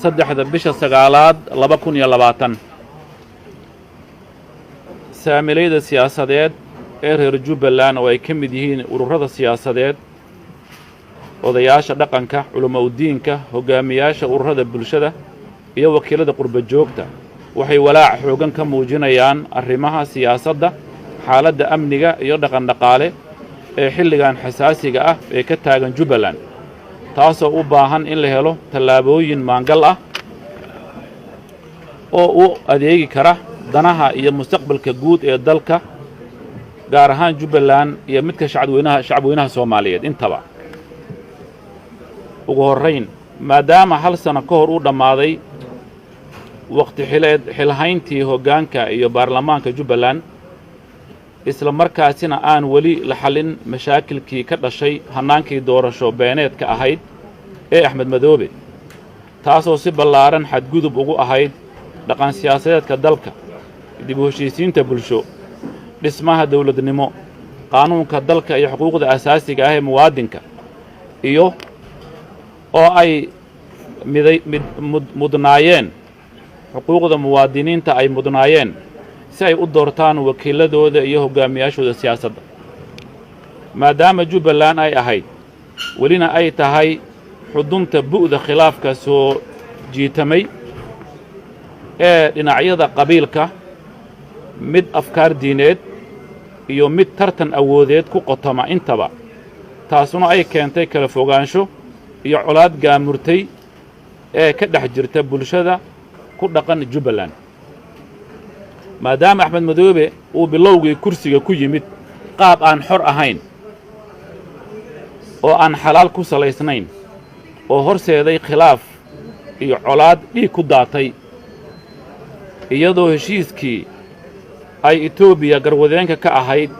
3-da bisha 9aad 2020. Saamilayda siyaasadeed ee reer Jubbaland, oo ay ka mid yihiin ururada siyaasadeed, odayaasha dhaqanka, culamo udiinka, hoggaamiyaasha ururada bulshada iyo wakiilada qurba joogta, waxay walaac xoogan ka muujinayaan arrimaha siyaasadda, xaaladda amniga iyo dhaqan dhaqaale ee xilligan xasaasiga ah ee ka taagan Jubbaland, taasoo u baahan in la helo tallaabooyin maangal ah oo u adeegi kara danaha iyo mustaqbalka guud ee dalka, gaar ahaan Jubbaland, iyo midka shacabweynaha Soomaaliyeed intaba. Ugu horrayn, maadaama hal sano ka hor uu dhammaaday waqti xileed xilhayntii hoggaanka iyo baarlamaanka Jubbaland, isla markaasina aan weli la xallin mashaakilkii ka dhashay hannaankii doorasho beeneedka ahayd ee Axmed Madoobe, taasoo si ballaaran xadgudub ugu ahayd dhaqan siyaasadeedka dalka, dib u heshiisiinta bulsho, dhismaha dawladnimo, qaanuunka dalka iyo xuquuqda asaasiga ah ee muwaadinka, iyo oo ay miday mid mudnaayeen xuquuqda muwaadiniinta ay mudnaayeen si ay u doortaan wakiiladooda iyo hoggaamiyaashooda siyaasadda. Maadaama Jubbaland ay ahayd, welina ay tahay, xudunta bu'da khilaafka soo jiitamay ee dhinacyada qabiilka, mid afkaar diineed iyo mid tartan awoodeed ku qotoma intaba, taasuna ay keentay kala fogaansho iyo colaad gaamurtay ee ka dhex jirta bulshada ku dhaqan Jubbaland. Maadaama Axmed Madoobe uu bilowgii kursiga ku yimid qaab aan xor ahayn oo aan xalaal ku salaysnayn, oo horseeday khilaaf iyo colaad dhiig ku daatay, iyadoo heshiiskii ay Etoobiya garwadeenka ka ahayd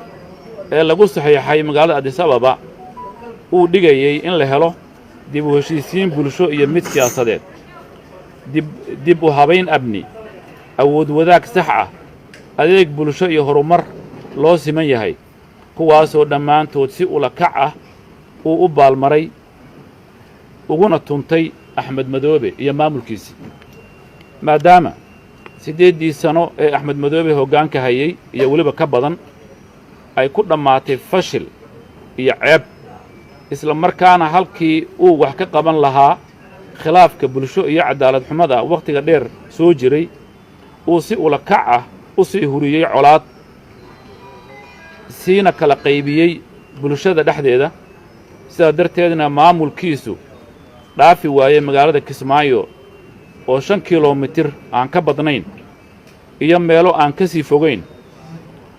ee lagu saxiixay magaalada Addis Ababa uu dhigayey in la helo dib u heshiisiin bulsho iyo mid siyaasadeed, dib u habayn amni, awood wadaag sax ah, adeeg bulsho iyo horumar loo siman yahay, kuwaasoo dhammaantood si ula kac ah uu u baalmaray uguna tuntay Axmed Madoobe iyo maamulkiisii. Maadaama 8dii sano ee Axmed Madoobe hoggaanka hayey iyo weliba ka badan ay ku dhammaatay fashil iyo ceeb, isla markaana halkii uu wax ka qaban lahaa khilaafka bulsho iyo cadaalad xumada wakhtiga dheer soo jiray, uu si ula kac ah u sii huriyey colaad, siina kala qaybiyey bulshada dhexdeeda, sidaa darteedna maamulkiisu dhaafi waayey magaalada Kismaayo oo 5 kilomitir aan ka badnayn iyo meelo aan ka sii fogayn,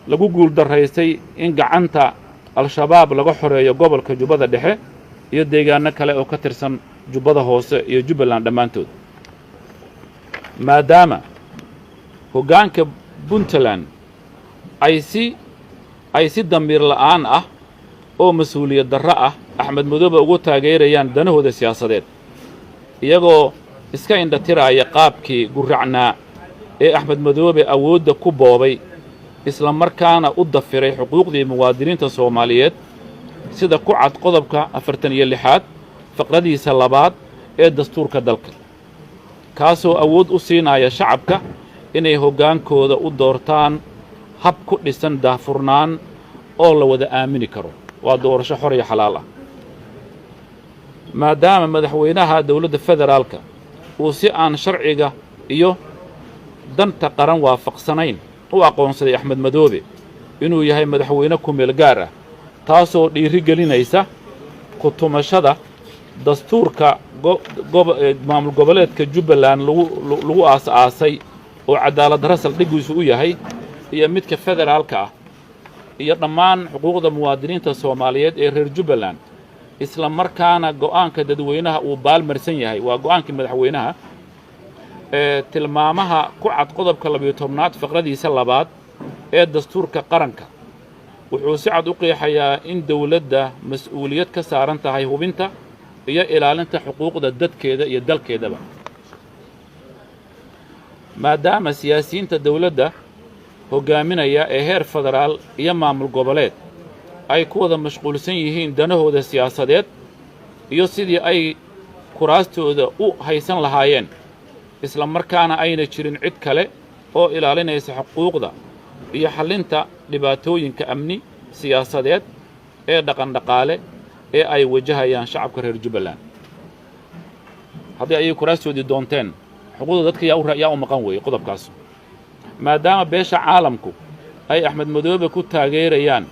lagu guuldarraystay in gacanta Al-Shabaab laga xoreeyo gobolka Jubbada Dhexe iyo deegaanno kale oo ka tirsan Jubbada Hoose iyo Jubbaland dhammaantood. Maadaama hoggaanka Puntland ay si damiir la'aan ah oo mas-uuliyad darro ah Axmed Madoobe ugu taageerayaan danahooda siyaasadeed, iyagoo iska indhatiraaya qaabkii gurracnaa ee Axmed Madoobe awoodda ku boobay, isla markaana u dafiray xuquuqdii muwaadiniinta Soomaaliyeed, sida ku cad qodobka 46aad faqradiisa labaad ee dastuurka dalka, kaasoo awood u siinaya shacabka inay hoggaankooda u doortaan hab ku dhisan daahfurnaan oo la wada aamini karo, waa doorasho xor iyo xalaal ah. Maadaama madaxweynaha dowladda federaalka uu si aan sharciga iyo danta qaran waafaqsanayn u aqoonsaday Axmed Madoobe inuu yahay madaxweyne ku-meel gaar ah, taasoo dhiiri gelinaysa ku tumashada dastuurka maamul goboleedka Jubbaland lagu aas-aasay oo cadaalad darro saldhiggiisu u yahay, iyo midka federaalka ah, iyo dhammaan xuquuqda muwaadiniinta Soomaaliyeed ee reer Jubbaland, isla markaana go'aanka dadweynaha uu baalmarsan yahay, waa go'aankii madaxweynaha, ee tilmaamaha ku cad qodobka 12aad faqradiisa labaad ee dastuurka qaranka, wuxuu si cad u qeexayaa in dowladda mas-uuliyad ka saaran tahay hubinta iyo ilaalinta xuquuqda dadkeeda iyo dalkeedaba. Maadaama siyaasiyiinta dowladda hoggaaminaya ee heer federaal iyo maamul goboleed ay ku wada mashquulsan yihiin danahooda siyaasadeed iyo sidii ay kuraastooda u haysan lahaayeen. Isla markaana ayna jirin cid kale oo ilaalinaysa xuquuqda iyo xallinta dhibaatooyinka amni, siyaasadeed ee dhaqandhaqaale ee ay wajahayaan shacabka reer Jubbaland. Haddii ayay kuraastoodii doonteen, xuquuqda dadka yaa u maqan weeye qodobkaas. Maadaama beesha caalamku ay Axmed Madoobe ku taageerayaan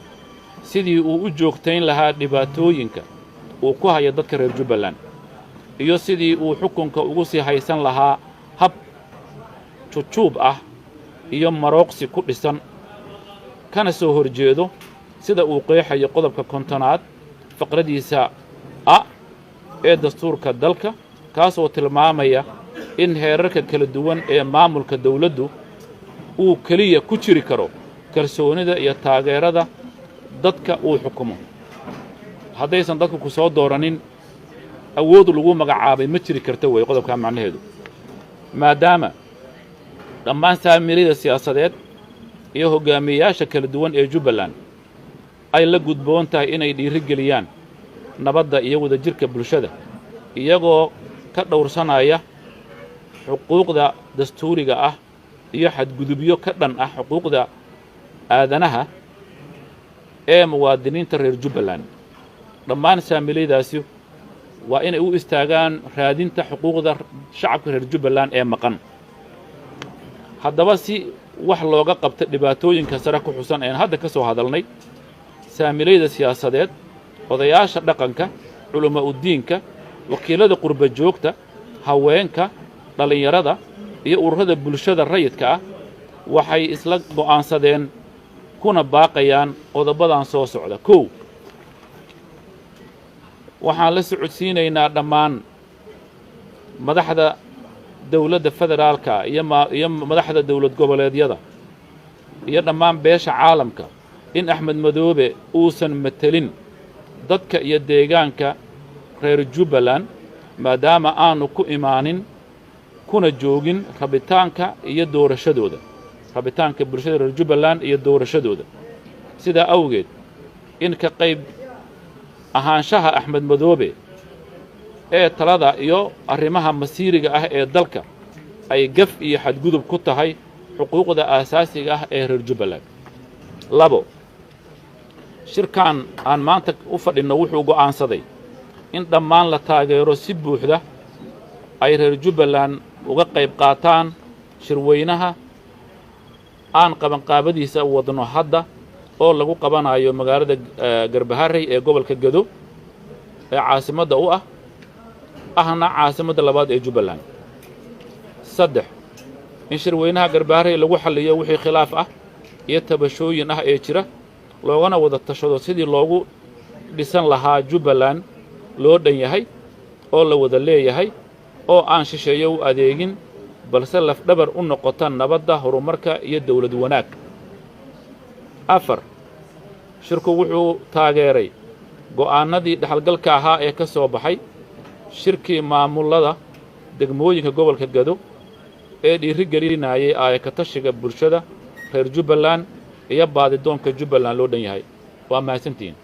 sidii uu u joogtayn lahaa dhibaatooyinka uu ku hayo dadka reer Jubbaland iyo sidii uu xukunka ugu sii haysan lahaa hab jujuub ah iyo marooqsi ku dhisan, kana soo horjeedo sida uu qeexayo qodobka 50aad faqradiisa a ee dastuurka dalka, kaasoo tilmaamaya in heerarka kala duwan ee maamulka dawladdu uu keliya ku jiri karo kalsoonida iyo taageerada dadka uu xukumo. Haddaysan dadku ku soo dooranin, awood lagu magacaabay ma jiri karta wey qodobkaa macnaheedu. Maadaama dhammaan saamiilayda siyaasadeed iyo hoggaamiyeyaasha kala duwan ee Jubbaland ay la gudboon tahay inay dhiiri geliyaan nabadda iyo wadajirka bulshada, iyagoo ka dhowrsanaya xuquuqda dastuuriga ah iyo xadgudubyo ka dhan ah xuquuqda aadanaha ee muwaadiniinta reer Jubbaland, dhammaan saamiilaydaasi waa inay u istaagaan raadinta xuquuqda shacabka reer Jubbaland ee maqan. Haddaba, si wax looga qabta dhibaatooyinka sare ku xusan een hadda ka soo hadalnay, saamilayda siyaasadeed, odayaasha dhaqanka, culummaa udiinka, wakiilada qurba joogta, haweenka, dhallinyarada iyo ururada bulshada rayidka ah waxay isla go'aansadeen kuna baaqayaan qodobadan soo socda. 1, waxaan la socodsiinaynaa dhammaan madaxda dowladda federaalka iyo madaxda dowlad goboleedyada iyo dhammaan beesha caalamka in Axmed Madoobe uusan matelin dadka iyo deegaanka reer Jubbaland, maadaama aanu ku imaanin kuna joogin rabitaanka iyo doorashadooda, rabitaanka bulshada reer Jubbaland iyo doorashadooda. Sidaa awgeed, in ka qayb ahaanshaha Axmed Madoobe ee talada iyo arrimaha masiiriga ah ee dalka ay gaf iyo xadgudub ku tahay xuquuqda aasaasiga ah ee reer Jubbaland. 2, shirkan aan maanta u fadhinno wuxuu go'aansaday in dhammaan la taageero si buuxda ay reer Jubbaland uga qayb qaataan shirweynaha aan qabanqaabadiisa wadno hadda oo lagu qabanayo magaalada Garbaharey ee gobolka Gedo ee caasimadda u ah, ahna caasimadda labaad ee Jubbaland. 3, in shirweynaha Garbaharey lagu xalliyo wixii khilaaf ah iyo tabashooyin ah ee jira, loogana wada tashado sidii loogu dhisan lahaa Jubbaland loo dhan yahay oo la wada leeyahay, oo aan shisheeyo u adeegin, balse lafdhabar u noqota nabadda, horumarka iyo dawlad wanaag. 4, shirku wuxuu taageeray go'aannadii dhexalgalka ahaa ee ka soo baxay shirkii maamullada degmooyinka gobolka Gado ee dhiiri gelinayay aayakatashiga bulshada reer Jubbaland iyo baadidoonka Jubbaland loo dhan yahay. Waa mahadsantihiin.